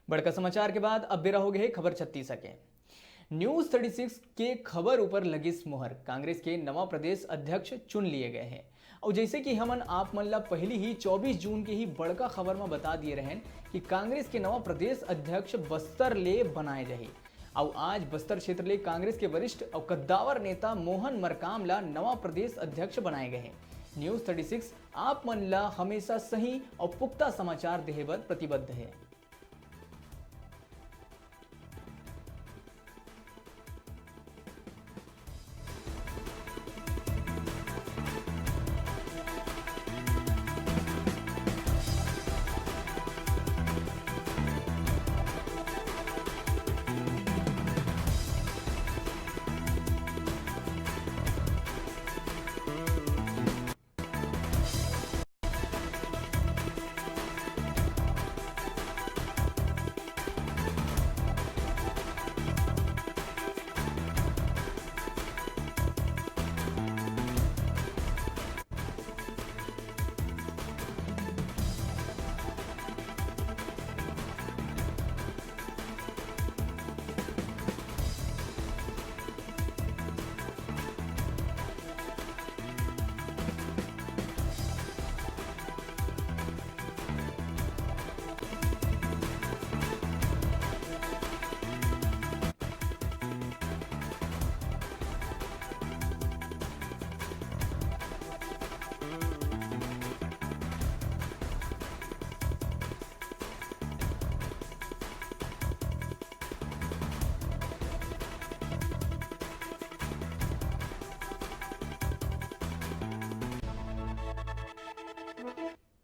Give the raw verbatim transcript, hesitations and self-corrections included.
बड़का समाचार के बाद अब बेरा हो गए हे खबर छत्तीस के। न्यूज थर्टी सिक्स के खबर ऊपर लगिस मुहर, कांग्रेस के नवा प्रदेश अध्यक्ष चुन लिए गए हैं। और जैसे कि हमन आप मन ला पहली ही चौबीस जून के ही बड़का खबर में बता दिए रहेन कि कांग्रेस के नवा प्रदेश अध्यक्ष बस्तर ले बनाए जाही। और आज बस्तर क्षेत्र ले कांग्रेस के वरिष्ठ और कद्दावर नेता मोहन मरकाम ला नवा प्रदेश अध्यक्ष बनाए गए हैं। न्यूज थर्टी सिक्स आप मन ला हमेशा सही और पुख्ता समाचार देहे बर प्रतिबद्ध है।